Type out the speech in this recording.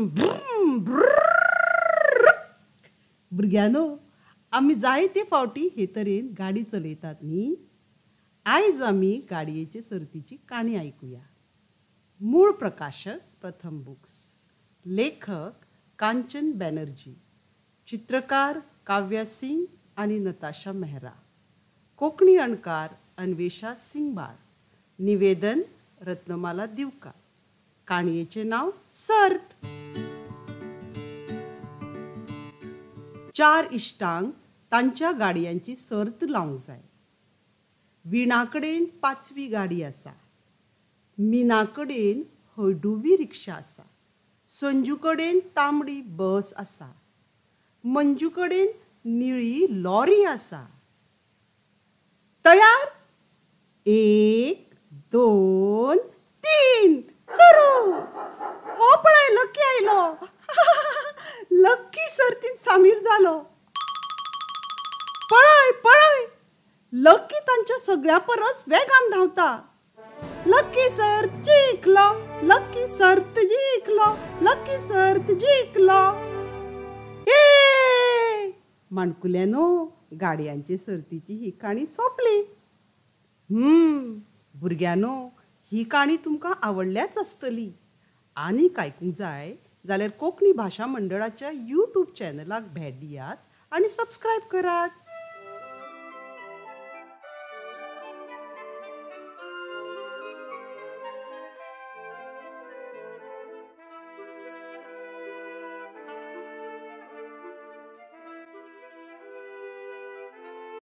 ब्रुम ब्रुर्र. भुरग्यांनो, आमी जायते फावटी हे तरेन गाडी चलयतात न्ही. आयज आमी गाडयेचे सर्तीची काणी आयकुया. मूळ प्रकाशक प्रथम बुक्स, लेखक कांचन बॅनर्जी, चित्रकार काव्या सिंग आनी नताशा मेहरा, कोंकणी अणकार अन्वेषा सिंगबाळ, निवेदन रत्नमाला दिवकार. काणयेचें नांव सर्त. चार इश्टांक तांच्या गाडयांची सर्त लावंक जाय. विणा कडेन पांचवी गाडी आसा, मीना कडेन हळडुवी रिक्षा आसा, संजू कडेन तांबडी बस आसा, मंजू कडेन निळी लॉरी आसा. तयार? 1 2 3 सुरू. हो पळय लकी आयलो. लकी सर्तींत सामील जालो. पळय पळय, लकी तांच्या सगळ्या परस वेगान धांवता. लकी सर्त जिखलो, लकी सर्त जिखलो, लकी सर्त जिखलो. ए माणकुल्यांनो, गाडयांचे सर्तीची ही काणी सोंपली. भुरग्यांनो, ही काणी तुमकां आवडल्याच आसतली. आनीक आयकूंक जाय जाल्यार कोंकणी भाशा मंडळाच्या यूट्यूब चॅनलाक भेट दियात आनी सबस्क्रायब करात.